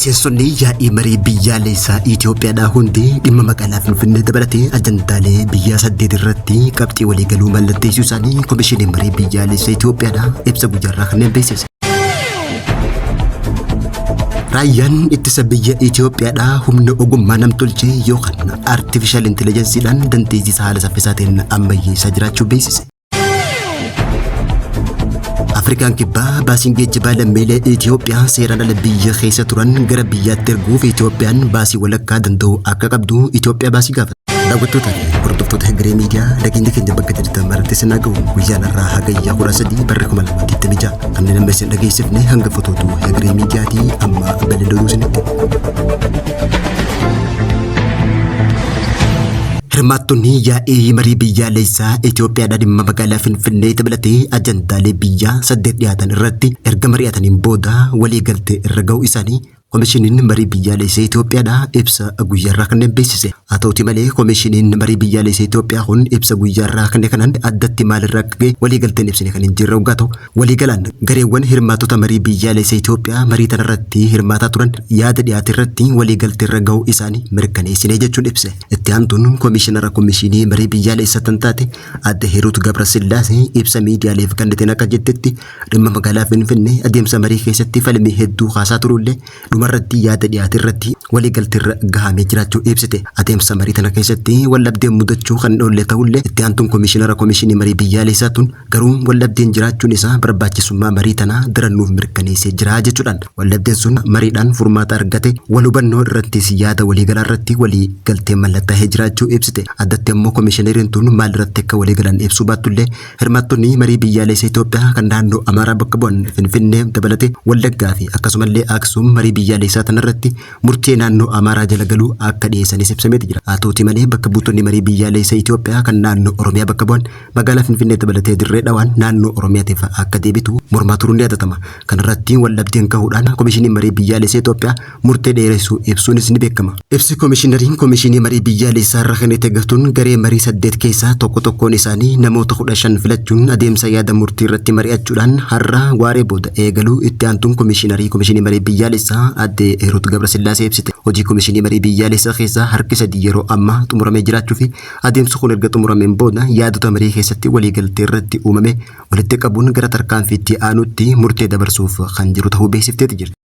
Miseensonni yaa'ii marii biyyaalessaa Itoophiyaadhaa hundi dhimma magaalaa Finfinnee dabalatee ajandaalee biyyaa 8 irratti qabxii waliigaluu mallatteessuu isaanii Komishiniin Marii Biyyaalessaa Itoophiyaadhaa ibsa guyyaarraa kanneen beeksise. Raayyaan ittisa biyya Itoophiyaadhaa humna ogummaa namtolchee yookaan artifishaal intellijensiidhaan dandeettii haala saffisaatiin ammayyeessaa jiraachuu beeksise. Afrikaan Kibbaa baasiin geejjibaa lammiilee Itoophiyaa seeraan ala biyya keessa turan gara biyyaatti erguuf Itoophiyaan baasii walakkaa danda'u akka qabdu Itoophiyaa baasii gaafate. Daawwattootaa fi hordoftoota Hegeree Miidiyaa, nageenya keenya bakka jirtan maratti isin haa gahu. Guyyaan har'aa Hagayya 13 barri 2026, kanneen amma isin dhageessifne hanga fotootu Hegeree Miidiyaatii, amma bal'ina oduu isinitti. Hirmaattonni yaa'ii marii biyyaalessaa Itoophiyaadhaa dhimma magaalaa Finfinnee dabalatee ajandaalee biyyaa 8 dhiyaatan irratti erga mari'ataniin booda waliigaltee irra ga'uu isaanii Komishiniin Marii Biyyaalessaa Itoophiyaadhaa ibsa guyyaarraa kanneen beeksise. Haa ta'uti malee, Komishiniin Marii Biyyaalessaa Itoophiyaa kun ibsa guyyaarraa kenne kanaan addatti maalirra akka ga'e waliigalteen ibsine kan hin jirre hoggaa ta'u, waliigalaan gareewwan hirmaattota marii biyyaalessa Itoophiyaa marii tanarratti hirmaataa turan yaada dhiyaate irratti waliigalteerra ga'uu isaanii mirkaneessine jechuun ibse. Itti aantuun Komishinara Komishinii Marii Biyyaalessaa tan taate Aadde Hiruut Gabrasillaasee ibsa miidiyaaleef kenniteen akka jettetti, dhimma magaalaa Finfinnee adeemsa marii keessatti falmii hedduu kaasaa turullee dhumarratti yaada dhiyaate irratti waliigalteerra gahamee jiraachuu ibsite. Adeemsa marii tana keessatti waldhabdeen mudachuu kan hin oolle ta'ullee, itti aantuun Komishinara Komishinii Marii Biyyaalessaa tun garuu waldhabdeen jiraachuun isaa barbaachisummaa marii tanaa daran nuuf mirkaneessee jira jechuudhaan, waldhabdeen sun mariidhaan furmaata argate, wal hubannoo irrattis yaada waliigalaa irratti walii galteen mallattaa'ee jiraachuu ibsite. Addatti ammoo komishineriin tun maal irratti akka waliigalan ibsuu baattullee, hirmaattonni marii biyyaalessa Itoophiyaa kan naannoo Amaaraa bakka bu'an Finfinnee dabalatee Wallaggaa fi akkasumallee Aksuum marii biyyaalessaa tanarratti murtee naannoo Amaaraa jala galuu akka dhiyeessanis ibsameeti jira. Haa ta'utii malee, bakka buutonni marii biyyaalessa Itoophiyaa kan naannoo Oromiyaa bakka bu'an magaalaa Finfinnee dabalatee Dirree Dhawaan naannoo Oromiyaatiif akka deebitu mormaa turuun ni yaadatama. Kanarratti waldhabdeen kahuudhaan Komishiniin Marii Biyyaalessa Itoophiyaa murtee dheeressuu ibsuunis ni beekama. Ibsi Komishinariin Komishinii Marii Biyyaalessaa irra kennite gatuun, garee marii 8 keessaa tokko tokkoon isaanii namoota 15 filachuun adeemsa yaada murtii irratti mari'achuudhaan har'a waaree booda eegaluu itti aantuun Komishinarii Komishinii Marii Biyyaalessaa Aadde Hiruut Gabrasillaasee ibsite. Hojii Komishinii Marii Biyyaalessaa keessaa harki 3 yeroo ammaa xumuramee jiraachuu fi adeemsi kun erga xumurameen booda yaadota marii keessatti waliigaltee irratti uumame walitti qabuun gara tarkaanfii itti aanutti murtee dabarsuuf kan jiru ta'uu beeksifteeti jirti.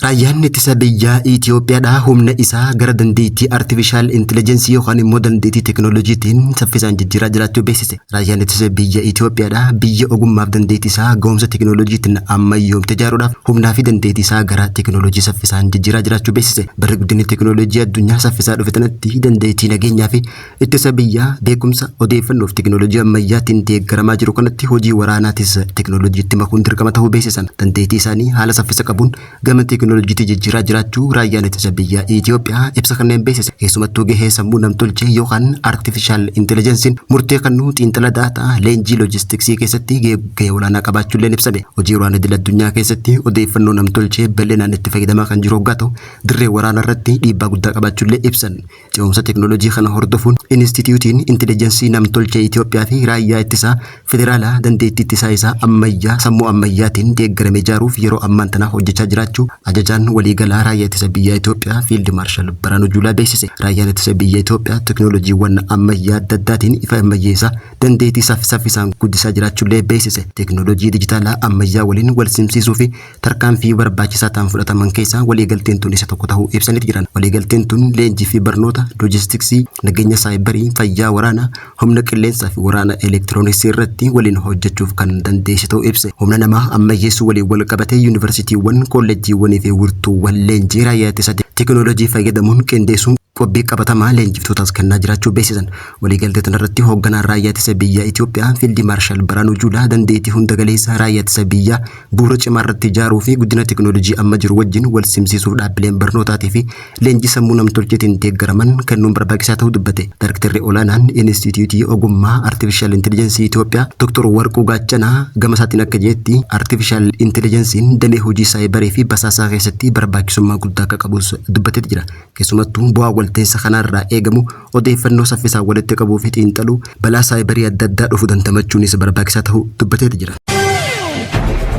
Raayyaan ittisa biyyaa Itoophiyaadhaa humna isaa gara dandeettii artifishaal intelligensii yookaan immoo dandeettii teekinooloojiitiin saffisaan jijjiiraa jiraachuu beeksise. Raayyaan ittisa biyya Itoophiyaadhaa biyya ogummaaf dandeettii isaa gahumsa teekinooloojiitiin ammayyoomte ijaaruudhaaf humnaa fi dandeettii isaa gara teekinooloojii saffisaan jijjiiraa jiraachuu beeksise. Barri guddinni teekinooloojii addunyaa saffisaa dhufe tanatti dandeettii nageenyaa fi ittisa biyyaa beekumsa, odeeffannoo fi teekinooloojii ammayyaatiin deeggaramaa jiru kanatti hojii waraanaatis teekinooloojiitti makuun dirqama ta'uu beeksisan. Dandeettii isaanii haala saffisa qabuun gama teekinooloojiitti jijjiiraa jiraachuu raayyaan ittisa biyyaa Itoophiyaa ibsa kanneen beeksise. Keessumattuu gahee sammuu namtolchee yookaan artifishaal intellijensiin murtee kennuu, xiinxala daataa, leenjii loojistiksii keessatti gahee olaanaa qabaachuulleen ibsame. Hojii waraana idil addunyaa keessatti odeeffannoo namtolchee bal'inaan itti fayyadamaa kan jiru hoggaa ta'u, dirree waraanaa irratti dhiibbaa guddaa qabaachuullee ibsan. Ce'umsa teeknooloojii kana hordofuun Inistiitiyuutiin Intellijensii Namtolchee Itoophiyaa fi Raayyaa Ittisaa Federaalaa dandeettii ittisaa isaa ammayyaa sammuu ammayyaatiin deeggarame ijaaruuf yeroo ammaan tanaa hojjechaa jiraachuu Ajajaan Waliigalaa Raayyaa Ittisa Biyyaa Itoophiyaa Fiild Maarshal Biraanuu Juulaa beeksise. Raayyaan Ittisa Biyya Itoophiyaa teeknooloojiiwwan ammayyaa adda addaatiin ifa ammayyeessaa dandeettii saffisaan guddisaa jiraachuullee beeksise. Teeknooloojii dijitaalaa ammayyaa waliin wal simsiisuu fi tarkaanfii barbaachisaa ta'an fudhataman keessaa waliigalteen tun isa tokko ta'uu ibsaniiti jiran. Waliigalteen tun leenjii fi barnoota, loojistiksii, nageenya saayibarii, fayyaa waraanaa, humna qilleensaa fi waraana elektirooniksii irratti waliin hojjechuuf kan dandeessisu ta'uu ibse. Humna namaa ammayyeessuu waliin wal qabatee yuunivarsiitiiwwan, kolleejjiiwwanii fi wirtuuwwan leenjii raayyaa ittisa teekinooloojii fayyadamuun qindeessuun qophii qabatamaa leenjiftootaas kennaa jiraachuu beeksisan. Waliigaltee tanarratti hoogganaan raayyaa ittisa biyyaa Itoophiyaa Fiildi Maarshaal Biraanuu Juulaa dandeettii hunda galeessa raayyaa ittisa biyyaa bu'uura cimaa irratti ijaaruu fi guddina teeknooloojii amma jiru wajjin wal simsiisuuf dhaabbileen barnootaatii fi leenjii sammuu namtolcheetiin deeggaraman kennuun barbaachisaa ta'uu dubbate. Daarektarri olaanaan Inistiitiyuutii Ogummaa Artifishaal Intelligensii Itoophiyaa Dr. Warquu Gaachanaa gama isaatiin akka jedhetti, Artifishaal Intelligensiin damee hojii saayibarii fi basaasaa keessatti barbaachisummaa guddaa akka qabus dubbateeti jira. Keessumattuu bu'aa walta'iinsa kanarraa eegamu odeeffannoo saffisaan walitti qabuu fi xiinxaluu, balaa saayibarii adda addaa dhufu dandamachuunis barbaachisaa ta'uu dubbateeti jira.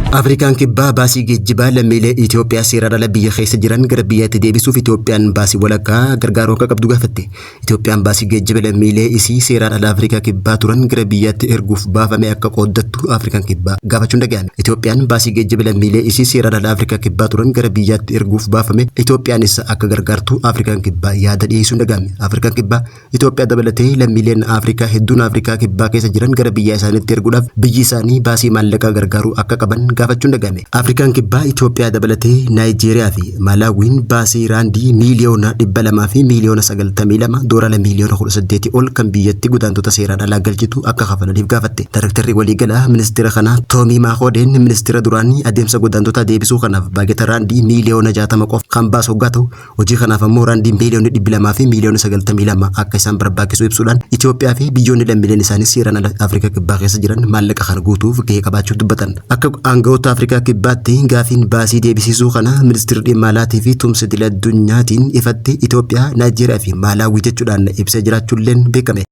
Afrikaan Kibbaa baasii geejjibaa lammiilee Itoophiyaa seeraan ala biyya keessa jiran gara biyyaatti deebisuuf Itoophiyaan baasii walakkaa gargaaruu akka qabdu gaafatte. Itoophiyaan baasii geejjiba lammiilee isii seeraan ala Afrikaa Kibbaa turan gara biyyaatti erguuf baafame akka qooddattu Afrikaan Kibbaa gaafachuun dhaga'ame. Itoophiyaan baasii geejjiba lammiilee isii seeraan ala Afrikaa Kibbaa turan gara biyyaatti erguuf baafame Itoophiyaanis akka gargaartu Afrikaan Kibbaa yaada dhiyeessuun dhaga'ame. Afrikaan Kibbaa Itoophiyaa dabalatee lammiileen Afrikaa hedduun Afrikaa Kibbaa keessa jiran gara biyya isaaniitti erguudhaaf biyyi isaanii baasii maallaqaa gargaaruu akka qaban gaafachuun dhaga'ame. Afrikaan Kibbaa Itoophiyaa dabalatee Naayijeeriyaa fi Maalaawiin baasii raandii miiliyoona 200 fi miiliyoona 92 doolaara miiliyoona 18 ol kan biyyatti godaantota seeraan alaa galchitu akka kafalaniif gaafatte. Daarektarri waliigalaa ministeera kanaa Toomii Maakoodeen ministeera duraanii adeemsa godaantota deebisuu kanaaf baajata raandii miiliyoona 60 qofa kan baasu hoggaa ta'u, hojii kanaaf ammoo raandii miiliyoonni 200 fi miiliyoona 92 akka isaan barbaachisu ibsuudhaan Itoophiyaa fi biyyoonni lammiileen isaanii seeraan ala Afrikaa Kibbaa keessa jiran maallaqa kana guutuuf gahee qabaachuu dubbatan. Akka aangawoota Afrikaa Kibbaatti gaafiin baasii deebisiisuu kana ministeerri dhimma alaatii fi tumsa idil addunyaatiin ifatti Itoophiyaa, Naayijeeriyaa fi Maalaawii jechuudhaan ibsee jiraachuulleen beekame.